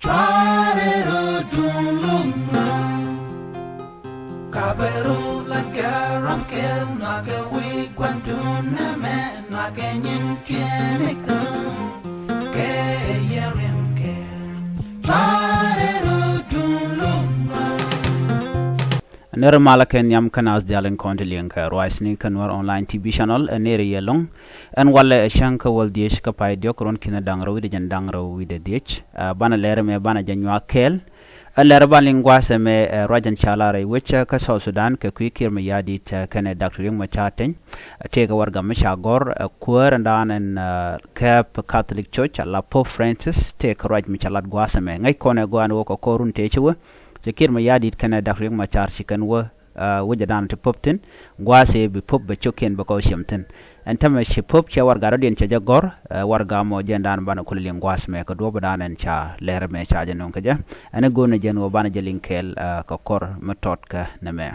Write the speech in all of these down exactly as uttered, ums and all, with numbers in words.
Cuarɛ ru duŋ luŋ nuɔ̱k. Ka bɛ ru la gɛr ram kɛl nuakɛ wi̱i̱ kuan duŋ nɛmɛ nuakɛ nyin tiɛni kä. Kɛ yɛ riɛm kɛl. Cuarɛ ru duŋ luŋ nuɔ̱k. Nɛr malä kɛ nhiam kä naath diaal in kɔn ti liŋ kɛ ruacni kä Nuɛr Online T V Channel. Ɛ nɛr yɛ loŋ. Ɛn walɛ ɛ cäŋ kä wäl dhiec kä pay diɔk ruɔ̱n ki̱n da̱ŋ rɛw wi̱cdɛ jiɛn da̱ŋ rɛw wi̱cdɛ dhiec. Ɛ banɛ lɛr mɛ banɛ jɛ nyuak kɛɛl. Ɛ lɛr ban liŋ gua̱a̱th ɛmɛ ɛ ruac ɛn ca lar rɛy wec kä South Sudan kɛ kui̱ Kiir Mayardit ɛ kɛnɛ Doctor Riek Machar Teny. Ɛ tëëkɛ warɛga mi ca gɔ̱r ɛ kuäär ɛn da̱a̱n ɛn ɛ kɛp Catholic Church ala Pope Francis tëëkɛ ruac mi ca lat gua̱a̱th ɛmɛ. Ŋäc kɔn ɛ gɔaa ɛn ɣöö kɛ kɔr run tëë ci wä. Cɛ Kiir Mayardit kɛnɛ Doctor Riek Machar ci kɛn wä ɛ wecɛ da̱a̱n ti Pope thi̱n. Gua̱a̱th ëë bi Pope bɛ cio̱kiɛn bɛ kɔw ciɛm thi̱n. Ɛn tämɛ ci Pope cɛ warɛga rɔ̱diɛn cɛ jɛ gɔ̱r ɛ warɛga mɔ jɛn da̱a̱n banɛ kulɛ liŋ gua̱a̱th mɛ kɛ duɔ̱ɔ̱p da̱a̱n ɛn ca lɛr mɛ ca jɛ nöŋ kɛ jɛ. Ɛn ɛ go̱o̱n ɛ jɛn ɣöö banɛ jɛ liŋ kɛɛl ɛ kɛ kɔr mi tɔt kɛ nɛmɛ.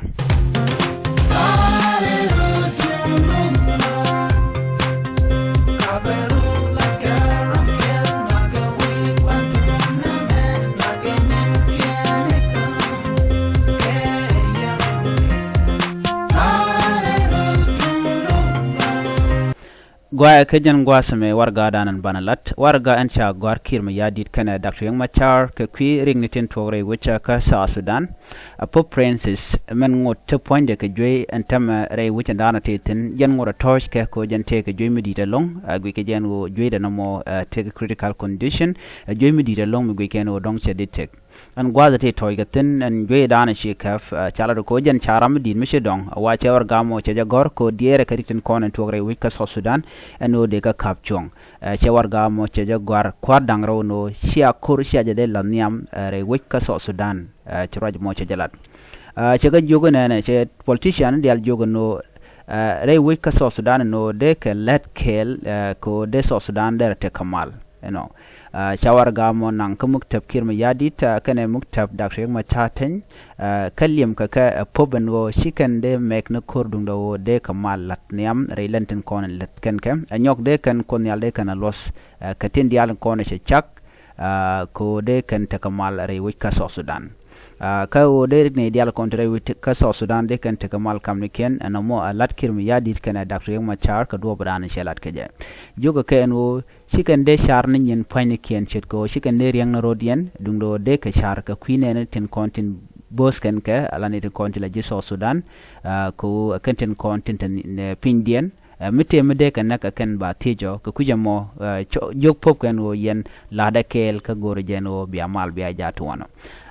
Gɔaaɛ kä jɛn gua̱a̱th ɛmɛ warɛga da̱a̱n ɛn banɛ lat. Warɛga ɛn ca gɔ̱a̱r Kiir Mayardit kɛnɛ Doctor Riek Machar kɛ kui̱ rikni tin tuɔɔk rɛy wec kä South Sudan. Ɛ Pope Francis mɛn ŋot te puɔ̱nydɛ kɛ juey ɛn tämɛ rɛy wec ɛn da̱a̱n ɛ tëë thi̱n jɛn ŋot ɛ tɔ̱ɔ̱c kɛ kɛ ɣöö jɛn tëëkɛ juey mi di̱i̱t ɛlɔ̱ŋ. Ɛ guic kɛ jɛn ɣöö jueydɛ nɔmɔ ɛ tëëkɛ critical condition. Ɛ juey mi di̱i̱t ɛlɔ̱ŋ mi guic kɛn ɣöö dɔ̱ŋ cɛ di̱t tëk. Ɛn gua̱a̱th ɛ tëë tɔ̱ɔ̱c kɛ thi̱n ɛn juey da̱a̱n ɛ ci kɛp ɛ ca lat kɛ ɣöö jɛn ca ram mi di̱i̱t mi ci dɔ̱ŋ ɛ wa cɛ warɛga mɔ cɛ jɛ gɔ̱r kɛ ɣöö diɛɛrɛ kɛ rik tin kɔn ɛn tuɔɔk rɛy wec kä South Sudan. Ɛn ɣöö dee kä ka̱p cuɔ̱ŋ. Ɛ cɛ warɛga mɔ cɛ jɛ gɔ̱a̱r kua̱r da̱ŋ rɛw ɛn ɣöö cia ko̱r cia jɛ dee la̱th nhiam ɛ rɛy wec kä South Sudan. Ɛ cɛ ruac mɔ cɛ jɛ lat. Ɛ cɛ kɛ jiök inɛnɛ cɛ politician diaal jiök ɛn ɣöö ɛ rɛy wec kä South Sudan ɛn ɣöö dee kɛ lät kɛɛl ɛ kɛ ɣöö dee South Sudan derɛ tekɛ mal. Ɛnɔ ɛ ca warɛga mɔ naŋ kä muktäp Kiir Mayardit ɛ kɛnɛ muktäp Doctor Riek Machar Teny. Ɛ kä liɛm kɛ kɛ ɛ Pope ɛn ɣöö ci kɛn dee mɛk ni ko̱r duundɛ ɣöö dee kɛ mal la̱th nhiam rɛy lɛn tin kɔn in lät kɛn kɛ ɛ nyɔk dee kɛn Kuoth Nhial dee kɛn ɛ luɔ̱th. Ɛ kɛ tin diaal in kɔn ɛ cɛ cak ɛ kɛ ɣöö dee kɛn tekɛ mal rɛy wec kä South Sudan. Ɛ kä ɣöö dee rikni diaal kɔn te rɛy wec kä South Sudan dee kɛn tekɛ mal kamnikiɛn ɛn ɛmɔ ɛ lat Kiir Mayardit kɛnɛ Doctor Riek Machar kɛ duɔ̱ɔ̱p da̱a̱n cɛ lat kɛ jɛ. Jiökɛ kɛ ɛn ɣöö ci kɛn dee car ni nyin pua̱nynikiɛn ce̱tkɛ ɣöö ci kɛn dee riɛŋ ni ro̱diɛn duundɛ ɣöö dee kɛ car kɛ kui̱ nɛɛni tin kɔn tin bo̱o̱th kɛn kɛ ala ni tin kɔn tin la ji̱ South Sudan. Ɛ kɛ ɣöö ɛ kɛn tin kɔn tin te ni- ni pinydiɛn. Ɛ mi tëë mi dee kɛ näk ɛ kɛn ba thiec ɔ kɛ kui̱c ɛmɔ ɛ cɔ- jiök Pope kɛn ɣöö yɛn la̱tdɛ kɛɛl kä go̱o̱rɛ jɛn ɣöö bia mal bia jaat tuɔɔnɔ.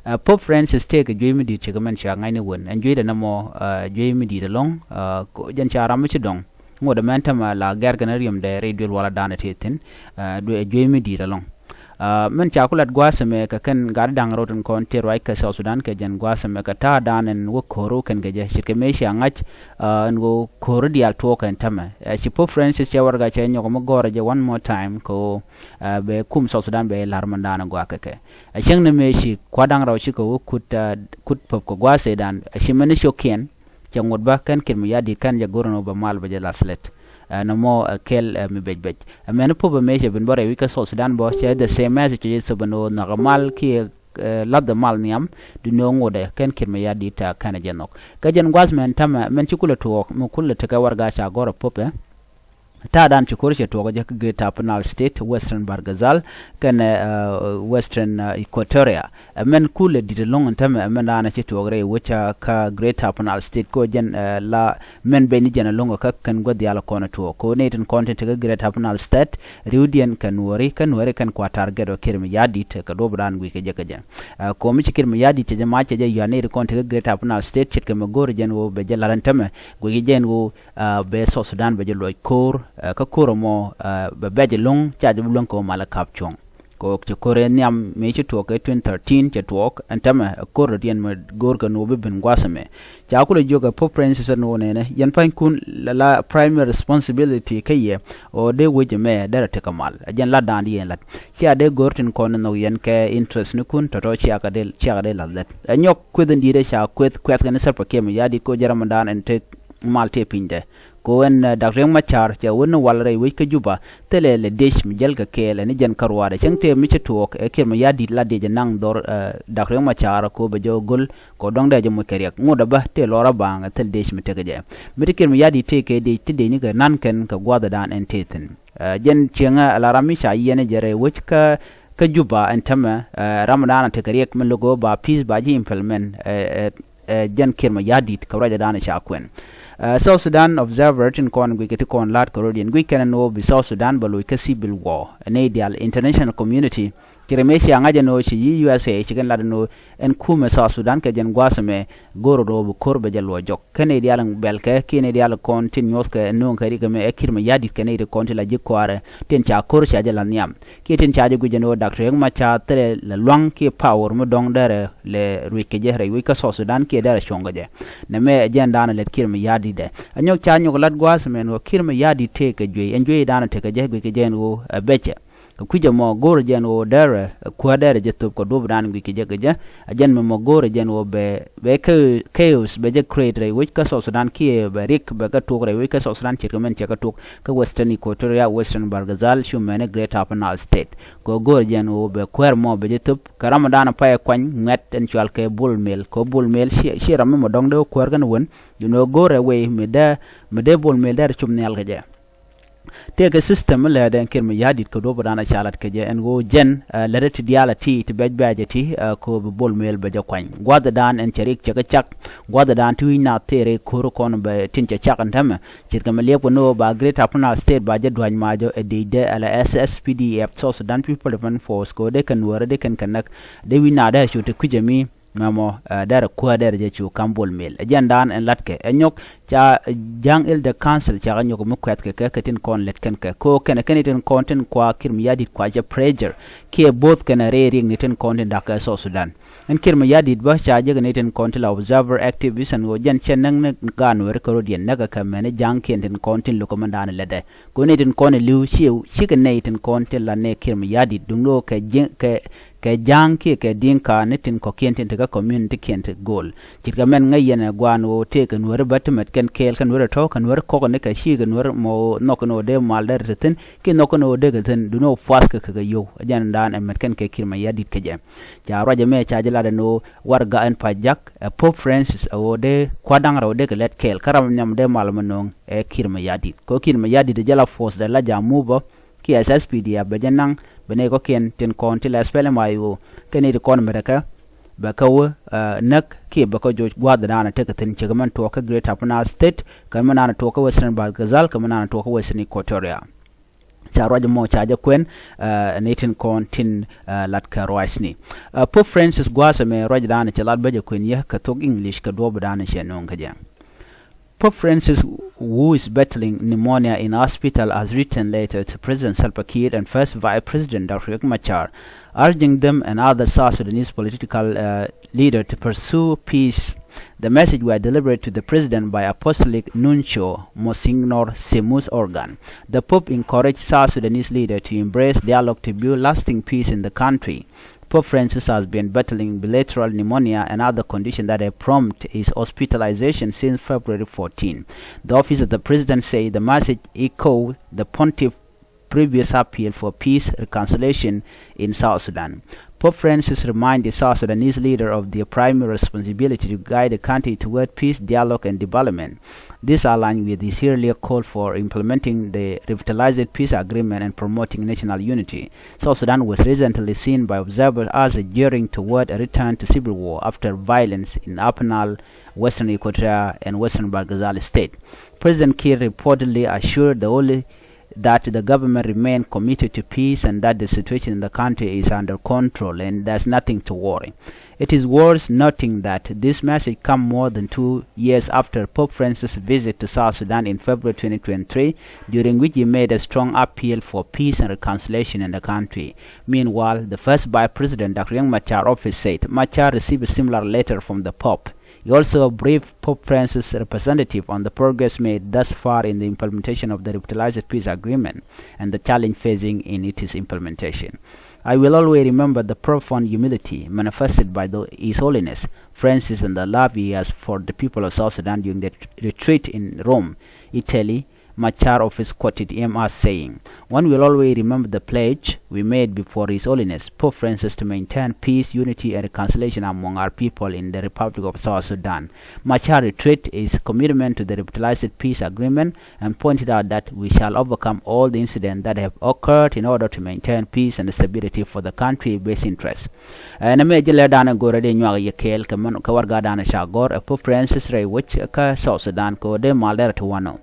Ɛ Pope Francis tëëkɛ juey mi di̱i̱t cɛ kɛ mɛn ca ŋa̱cni wen ɛn jueydɛ nɔmɔ ɛ juey mi di̱i̱t ɛlɔ̱ŋ. Ɛ jɛn ca ram mi ci dɔ̱ŋ ŋot ɛmɛn tämɛ la gɛr kɛn riɛmdɛ rɛy duël walɛ da̱a̱n ɛ tëë thi̱n. Ɛ duëë juey mi di̱i̱t ɛlɔ̱ŋ. Ɛ mɛn ca ku lat gua̱a̱th ɛmɛ kɛ kɛn gat da̱ŋ rɛw tin kɔn tëë ruac kɛ South Sudan kɛ jɛn gua̱a̱th ɛmɛ kɛ ta̱a̱ da̱a̱n ɛn wä ko̱r wä kɛn kɛ jɛ ce̱tkɛ mëë cia ŋa̱c. Ɛ ɛn ɣöö ko̱r diaal tuɔɔk kɛn tämɛ ɛ ci Pope Francis cɛ warɛga cɛ nyɔk mi gɔ̱rɛ jɛ one more time kɛ ɣöö ɛ bɛ kum South Sudan bɛ la̱r mɛn da̱a̱n ɛ gɔaa kɛ kɛ. Ɛ cäŋ ni mëë ci kua̱r da̱ŋ rɛw cikɛ wä kut ɛ kut Pope kɛ gua̱a̱th ëëdan ɛ ci mɛn ni cio̱kiɛn. Cɛ ŋot bä kɛn Kiir Mayardit kɛn jɛ go̱r ɛn ɣöö bɛ mal bɛ jɛ la̱th lät. Ɛ nɔmɔ ɛ kɛl ɛ mi bɛc bɛc. Ɛ mɛn Pope ɛ mëë cɛ ben bä rɛy wec kä South Sudan bä cɛ the same message cɛ jɛ thop ɛn ɣöö nhɔk ɛ mal kiɛ ɛ la̱th ɛ mal nhiam. Duundɛ ɣöö ŋot ɛ kɛn Kiir Mayardit ɛ kɛn ɛ jɛ nhɔk. Kä jɛn gua̱a̱th mɛn tämɛ mɛn ci kulɛ tuɔɔk mi kulɛ tekɛ warɛga ca gɔ̱r ɛ Pope ɛ. Ta̱a̱ da̱a̱n ci ko̱r cɛ tuɔɔk jɛ kä Greater Upper Nile State, Western Bahr el Ghazal kɛnɛ ɛ Western ɛ Equatoria. Ɛ mɛn kulɛ di̱t ɛlɔ̱ŋ ɛn tämɛ ɛ mɛn da̱a̱n ci tuɔɔk rɛy wec kä Greater Upper Nile State kɛ ɣöö jɛn ɛ la mɛn ben ni jɛn ɛlɔ̱ŋ kä kɛn gua̱th diaal kɔn tuɔɔk kɛ ɣöö nɛy tin kɔn tin te kä Greater Upper Nile State ri̱wdiɛn kɛ Nuääri kä Nuääri kɛn kua target ɔ Kiir Mayardit kɛ duɔ̱ɔ̱p da̱a̱n guic kɛ jɛ kɛ jɛ. Ɛ kɛ ɣöö mi ci Kiir Mayardit cɛ jɛ mac cɛ jɛ yua̱n nɛy tin kɔn te kä Greater Upper Nile State ce̱tkɛ mi go̱o̱r jɛn ɣöö bɛ jɛ la̱r ɛn tämɛ guic kɛ jɛ ɛn ɣöö ɛ bɛ South Sudan bɛ jɛ luɔc ko̱r. Ɛ kä ko̱r ɛmɔ ɛ bɛ bɛc ɛlɔ̱ŋ ca jɛ bi luäŋ kɛ ɣöö malɛ ka̱p cuɔ̱ŋ. Kɛ ɣöö cɛ ko̱r ɛ nhiam mëë ci tuɔɔk kɛ twenty thirteen cɛ tuɔɔk ɛn tämɛ ɛ ko̱r dɔ̱diɛn mɛ go̱o̱r kɛ ni ɣöö bi ben gua̱a̱th ɛmɛ. Ca kulɛ jiök ɛ Pope Francis ɛn ɣöö nɛnɛ yɛn pa̱nykun la, la primary responsibility kä yɛ ɣöö dee wec ɛmɛ derɛ tekɛ mal ɛ jɛn lat da̱a̱n di yɛn lat. Cia dee go̱o̱r tin kɔn ni nhɔk yɛn kɛ interest nikun tɔ̱tɔ̱ ciakɛ dee ciakɛ dee la̱th lät. Ɛ nyɔk kueth in di̱i̱t ɛ ca kueth kuɛth kɛn Salva Kiir Mayardit kɛ ɣöö jɛ ram ɛn da̱a̱n ɛn tek mal tëë pinydɛ. Ko ɛn, eh, Dak Riek Machar cɛ wä ni wal rɛy wec kä Juba, thilɛ lɛ dec mi jäl kɛ kɛɛl ɛn jɛn kä ruaadɛ cäŋ tëë mi ci tuɔɔk, eh, Kiir Mayardit la dec ɛ naŋ dhɔr, eh, Dak Riek Machar ko bɛ jɛ go̱l, ko dɔ̱ŋ dee jɛ moc kɛ riɛk. Ŋot ɛ bä tëë lɔr a baaŋ, eh, thil dec mi tekɛ jɛ. Mi ti Kiir Mayardit tëë kɛ dec ti dec ni kɛ nan kɛn kɛ gua̱dhɛ daan ɛn tëë thi̱n. Eh, jɛn cieŋä ala ram mi ca yiɛn jɛ rɛy wec kä, kä Juba ɛn tämɛ, eh, ram daan a tekɛ riɛk mi lo̱k ɣöö ba peace ba ji̱ implement, eh, eh, eh, jɛn Kiir Mayardit kɛ ruacɛ daan ca kuɛn. Eh, South Sudan Observer tin kɔn guic kɛ ti kɔn la̱t kɛ rot yɛn guic kɛn ɛn ɣöö bi South Sudan bɛ loc kä civil war. Ɛn nɛy diaal international community ci rɛ mëë cia ŋa̱c ɛn ɣöö ci yi U S A ci kɛn lat ɛn ɣöö ɛn kumɛ South Sudan kɛ jɛn gua̱a̱th ɛmɛ go̱o̱r rot ɣöö bi ko̱r bɛ jɛ luɔc jɔk. Kä nɛy diaal bɛlkɛ kiɛ nɛy diaal kɔn tin nyuɔ̱thkɛ ɛn nööŋkɛ rik ɛmɛ ɛ Kiir Mayardit kɛ nɛy ti kɔn ti la ji̱ kɔaarɛ tin ca ko̱r ca jɛ la nhiam. Kiɛ tin ca jɛ guic ɛn ɣöö Dak Riek Machar thilɛ lɛ lua̱ŋ kiɛ power mi dɔ̱ŋ derɛ lɛ ruec kɛ jɛ rɛy wec kä South Sudan kiɛ derɛ cuɔ̱ŋ kɛ jɛ. Nɛmɛ ɛ jɛn daanɛ lät Kiir Mayardit dɛ. Ɛ nyɔk ca nyɔk lat gua̱a̱th mɛn ɣöö Kiir Mayardit tëë kɛ juey ɛn juey daanɛ tekɛ jɛ guic kɛ jɛ ɛn ɣöö ɛ bɛcɛ. Kɛ kui̱cɛ mɔ go̱o̱rɛ jɛn ɣöö derɛ kuäär derɛ jɛ thöp kɛ duɔ̱p daanɛ guic kɛ jɛ kɛ jɛ. Ɛ jɛn mɛ mɔ go̱o̱rɛ jɛn ɣöö bɛ, bɛ kɛ chaos bɛ jɛ create rɛy wec kä South Sudan kiɛ bɛ rik bɛ kɛ tuɔk rɛy wec kä South Sudan ce̱tkɛ mɛn cɛ kɛ tuɔk kä Western Equatoria, Western Bahr el Ghazal, cu mɛn ni Greater Upper Nile State. Kɛ go̱o̱rɛ jɛn ɣöö bɛ kuäär mɔ bɛ jɛ thöp kɛ ram mɔ daanɛ payɛ kuany ŋuɛ̈t ɛn cual kɛ Bol Mel. Kɛ Bol Mel ciɛ, ciɛ ram mi mɔ dɔ̱ŋ dee wä kuäär kɛn wän. Duundɛ ɣöö go̱o̱rɛ wei mi dee, mi dee Bol Mel derɛ cop nhial kɛ jɛ. Tëëkɛ system mi lɛɛt ɛn Kiir Mayardit kɛ duɔ̱p dan a ca lat kɛ jɛ ɛn ɣöö jɛn, eh, lät ti diaal a ti ti bɛc bɛ̈ɛ̈c a ti, eh, kɛ ɣöö bi Bol Mel bɛ jɛ kuany. Gua̱dhɛ dan ɛn cɛ rik cɛ kɛ cak. Gua̱dhɛ dan ti wi̱c naath tëë rɛy ko̱r kɔn bɛ tin cɛ cak ɛn täämɛ. Ce̱tkɛ mi liɛp kɛ ni ɣöö ba Greater Upper Nile State ba jɛ dua̱c mac ɔ ɛ dec dee ala S S P D F, South Sudan People Defense Force, kɛ ɣöö dee kɛn Nuäärä dee kɛn kɛ näk. Dee wi̱c naath dee cu ti kui̱cɛ mi mɛmɔ, eh, derɛ kuäär derɛ jɛ cu ka̱m Bol Mel. Ɛ jɛn dan ɛn latkɛ ɛ nyɔk ca, eh, Ja̱a̱ŋ Elder Council ca kɛ nyɔk mi kuɛth kɛ kɛ kɛ tin kɔn lät kɛn kɛ. Ko kɛn kɛn tin kɔn tin kua Kiir Mayardit kua cɛ pressure kiɛ both kɛn rɛy riɛk ni tin kɔn tin da̱k kɛ South Sudan. Ɛn Kiir Mayardit bä ca jek ni tin kɔn tin la observer activist ɛn ɣöö jɛn cɛ näk ni gaan weri kɛ rot yɛn näk kɛ mɛn Ja̱a̱ŋ kiɛn tin kɔn tin lukɛ mɛn dan lɛtdɛ. Ko ni tin kɔn li̱w ciɛ cikɛ nɛy tin kɔn tin la nɛ Kiir Mayardit duŋ ni ɣöö kɛ ji̱-, kɛ kɛ Ja̱a̱ŋ kiɛ kɛ Di̱ŋka ni tin kɔ̱kiɛn tin te kä community kiɛn ti go̱o̱l. Ce̱tkɛ mɛn ŋäc yɛn ɛ gua̱a̱n ɣöö tëëkɛ Nuäärä bä ti mɛt kɛn kɛɛl kä Nuäärä tɔ̱ kä Nuäärä kɔk ni kɛ ci kɛ Nuäärä mɔ nhɔk kɛn ɣöö dee mal derɛ te thi̱n kiɛ nhɔk kɛn ɣöö dee kɛ thi̱n duundɛ ɣöö puath kɛ kɛ kɛ yio̱w. Ɛ jɛn dan ɛ mɛt kɛn kɛ Kiir Mayardit kɛ jɛ. Ca ruacɛ mɛ ca jɛ lat ɛn ɣöö warɛgak ɛn pa̱c jak ɛ Pope Francis ɛ ɣöö dee kua̱r da̱ŋ rɛw dee kɛ lɛt kɛɛl kä ram nhiam dee mal mɛ nööŋ ɛ Kiir Mayardit. Kɛ ɣöö Kiir Mayardit ɛ jɛ la force dɛ la ja̱ move bä kiɛ S S P D F bɛ jɛ naŋ bɛ nɛy kɔ̱kiɛn tin kɔn ti la S P L M I O kɛ nɛy ti kɔn mɛtɛ kɛ bɛ kɛ wä, eh, näk kiɛ bɛ kɛ joc gua̱a̱th dan tekɛ thi̱n cɛ kɛ mɛn tuɔɔk kä Greater Upper Nile State kɛ mɛn dan tuɔɔk kä Western Bahr el Ghazal kɛ mɛn dan tuɔɔk kä Western Equatoria. Ca ruac mɔ ca jɛ kuɛn, eh, ni tin kɔn tin, eh, lat kɛ ruacni. Eh, Pope Francis gua̱a̱th ɛmɛ ruac dan cɛ lat bä jɛ kuɛn yɛ kɛ thok English kɛ duɔ̱ɔ̱p dan cɛ nööŋ kä jɛ. Pope Francis, who is battling pneumonia in hospital, has written letter to President Salva Kiir and First Vice President Doctor Riek Machar, urging them and other South Sudanese political, uh, leader to pursue peace. The message were delivered to the president by Apostolic Nuncio Monsignor Seamus Organ. The Pope encouraged South Sudanese leader to embrace dialogue to build lasting peace in the country. Pope Francis has been battling bilateral pneumonia and other conditions that have prompted his hospitalization since February fourteen. The office of the president said the message echoed the pontiff's previous appeal for peace, reconciliation in South Sudan. Pope Francis reminded South Sudanese leader of their primary responsibility to guide the country toward peace, dialogue, and development. This aligns with his earlier call for implementing the revitalized peace agreement and promoting national unity. South Sudan was recently seen by observers as a gearing toward a return to civil war after violence in Upper Nile, Western Equatoria, and Western Bahr el Ghazal State. President Kiir reportedly assured the holy that the government remain committed to peace and that the situation in the country is under control and there's nothing to worry. It is worth noting that this message comes more than two years after Pope Francis' visit to South Sudan in February twenty twenty-three, during which he made a strong appeal for peace and reconciliation in the country. Meanwhile, the first vice president, Doctor Riek Machar office said Machar received a similar letter from the Pope. He also briefed Pope Francis' representative on the progress made thus far in the implementation of the revitalized peace agreement and the challenge facing in its implementation. I will always remember the profound humility manifested by the, His Holiness Francis and the love he has for the people of South Sudan during the retreat in Rome. Italy, Machar office quoted him as saying, "One will always remember the pledge we made before His Holiness Pope Francis to maintain peace, unity, and reconciliation among our people in the Republic of South Sudan." Machar reiterated his commitment to the revitalized peace agreement and pointed out that we shall overcome all the incidents that have occurred in order to maintain peace and stability for the country best interests. Ɛn ɛmɛ jɛ lɛ danɛ go̱rɛ dee nyuak yɛ kɛɛl kɛ mɛn kɛ warga danɛ ca gɔ̱r ɛ Pope Francis rɛy wec kä South Sudan kɛ ɣöö dee mal dɛrɛ ti wanɔ.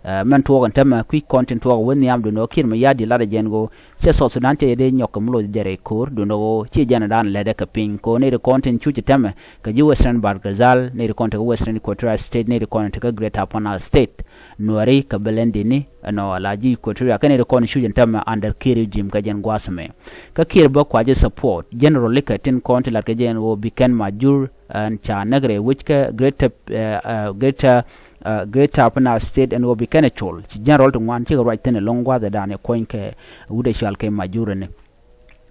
Ɛ, mɛn tuɔɔk ɛn tämɛ kui̱ kɔn tin tuɔɔk wä nhiam duundɛ ɣöö Kiir Mayardit latdɛ jɛn ɣöö cɛ South Sudan cɛ jɛ dee nyɔk kɛ mi loc jɛrɛ ko̱r duundɛ ɣöö ci jɛn dan lɛtdɛ kɛ piny kɛ ɣöö nɛy ti kɔn tin cuc tämɛ kɛ ji̱ Western Bahr el Ghazal, nɛy ti kɔn tekɛ Western Equatoria State, nɛy ti kɔn tekɛ Greater Upper Nile State, Nuɛri kɛ Balindini, ɛnɔ la ji̱ Equatoria kɛn nɛy ti kɔn cuc ɛn tämɛ under Kiir regime kɛ jɛn gua̱a̱th ɛmɛ. Kä Kiir bä kua jɛ support general likɛ tin kɔn ti lat kɛ jɛn ɣöö bi Ken Majur ɛn ca näk rɛy wec kä Greater, ɛ, ɛ, Greater, ɛ, Greater Upper Nile State ɛn ɣöö bi kɛn ɛ col. Ci general ti ŋuan cikɛ ruac thi̱n ɛlɔ̱ŋ gua̱a̱th ɛ danɛ kuɔ̱ny kɛ wut ɛ cual kɛ Majur ɛni.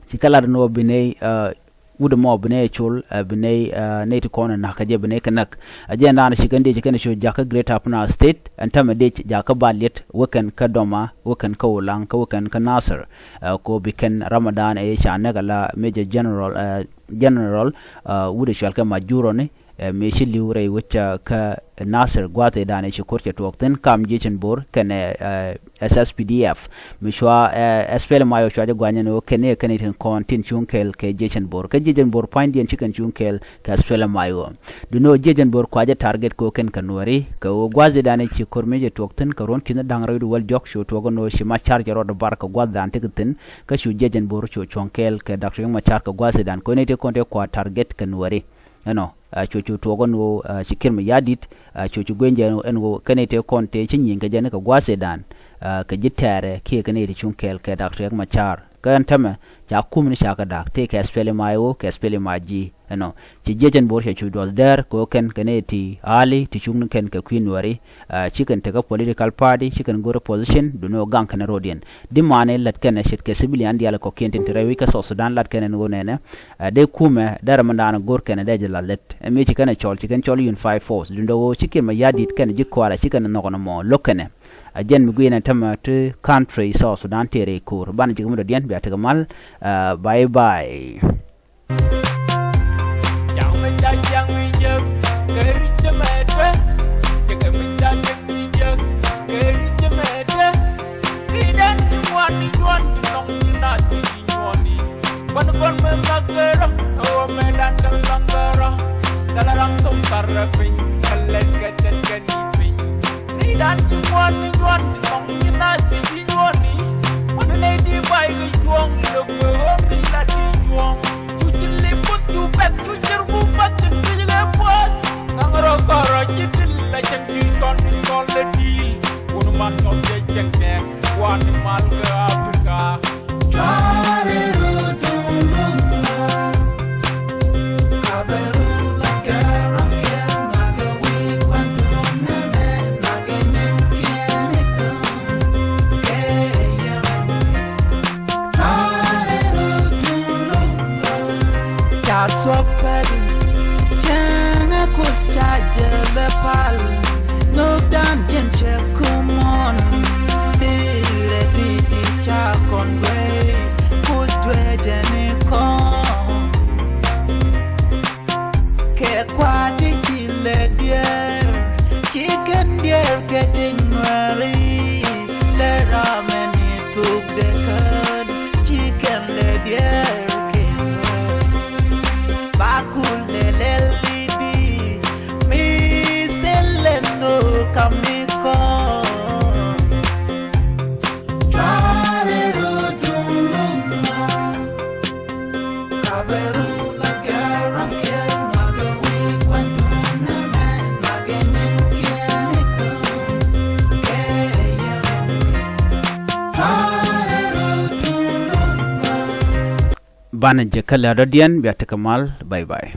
Ci kɛ lat ɛn ɣöö bi nɛy, ɛ, wut ɛmɔ bi nɛy ɛ col, ɛ, bi nɛy, ɛ, nɛy ti kɔn ɛ na̱k kɛ jɛ bi nɛy kɛ näk. Ɛ jɛn danɛ ci kɛn dee ci kɛn ɛ col jakä Greater Upper Nile State ɛn tämɛ dee ci jakä ba liet wekɛn kä Doma, wekɛn kä Ulaŋ, kä wekɛn kä Nasir. Ɛ, kɛ ɣöö bi kɛn Ramadan ɛ ca näk ala Major General, ɛ, General, ɛ, wut ɛ cual kɛ Majur ɛni, ɛ, mëë ci li̱w rɛy wec, ɛ, kä Nasir gua̱a̱th ëëdan ëë ci ko̱r cɛ tuɔɔk thi̱n kam jiecin Bor kɛnɛ, ɛ, S S P D F. Mi cua, ɛ, S P L M I O cua jɛ gua̱nyɛ ni ɣöö kɛn i̱ ɛ kɛn i̱ tin kɔn tin cuŋ kɛɛl kɛ jiecin Bor. Kä jiecin Bor pua̱nydiɛn ci kɛn cuŋ kɛɛl kɛ S P L M I O. Duundɛ ɣöö jiecin Bor kua jɛ target kɛ ɣöö kɛn kɛ Nuɛri kɛ ɣöö gua̱a̱th ëëdan ëë ci ko̱r mi cɛ tuɔɔk thi̱n kɛ ruɔ̱n ki̱n da̱ŋ rɛw di wäl diɔ̱k cu tuɔɔk ɛn ɣöö ci Machar cɛ rɔɔdɛ bar kɛ gua̱a̱th dan tekɛ thi̱n. Kä cu jiecin Bor cu cuɔ̱ŋ kɛɛl kɛ Doctor Riek Machar kɛ gua̱a̱th ëëdan kɛ ɣöö nɛy tëë kɔn tëë kua target kɛ Nuɛri. Ɛnɔ, ɛ, cu cu tuɔɔk ɛn ɣöö, ɛ, ci Kiir Mayardit, ɛ, cu cu gui̱ny jɛ ɛn ɣöö kɛn i̱ tëë kɔn tëë ci nyi̱i̱ŋ kɛ jɛ ni kɛ gua̱a̱th ëëdan, ɛ, kɛ ji̱ tɛɛrɛ kiɛ kɛn i̱ ti cuŋ kɛɛl kɛ Doctor Riek Machar. Kä ɛn tämɛ ca kum ni ca kɛ da̱k tëë kɛ S P L M I O kɛ S P L M I G. Ɛnɔ, ci jiecin Bor cɛ cu duɔth dɛr kɛ ɣöö kɛn kɛn i̱ ti ali ti cuŋ ni kɛn kɛ kui̱ Nuɛri. Ɛ, ci kɛn tekɛ political party, ci kɛn go̱r position, duundɛ ɣöö gaŋ kɛn rɔ̱diɛn. Di mani lät kɛn ɛ ce̱tkɛ civilian diaal kɔ̱kiɛn tin te rɛy wec kä South Sudan lat kɛn ɛn ɣöö nɛnɛ, ɛ, dee kumɛ dee rɛmɛ daanɛ go̱r kɛn ɛ dee jɛ lath lät. Ɛ, mi ci kɛn ɛ cɔl, ci kɛn cɔl Unified Force. Duundɛ ɣöö ci Kiir Mayardit kɛn ɛ ji̱ kɔaarɛ ci kɛn ɛ nhɔk nɔmɔ lo̱k kɛn ɛ. Ɛ, jɛn mi gui̱n ɛ tämɛ ti country South Sudan tëë rɛy ko̱r. Banɛ ji̱ kɛ mi dɔ̱diɛn bia tekɛ mal. Ɛ, bye bye. Ca thuɔ̱k pädi cɛn ɛ Kuoth ca jɛ lɛ pal. Nhökdan jiɛn cɛ kumɔn. Dhirɛ ti̱ti̱ ca kɔn duey Kuoth duecɛ ni kɔn. Kɛ kua̱r ti ci lɛ diɛɛr ci kɛn diɛɛr kɛ ti Nuɛri. Lɛ ram ɛn ni thuk dee kään ci kɛn lɛ diɛɛr kɛ Nuɛri. Ba kul lɛ lɛl i̱di mi thil lɛ nhök kam ni kɔn. Banɛ jɛ kä lɛ dɔ̱diɛn bia tekɛ mal. Bye bye.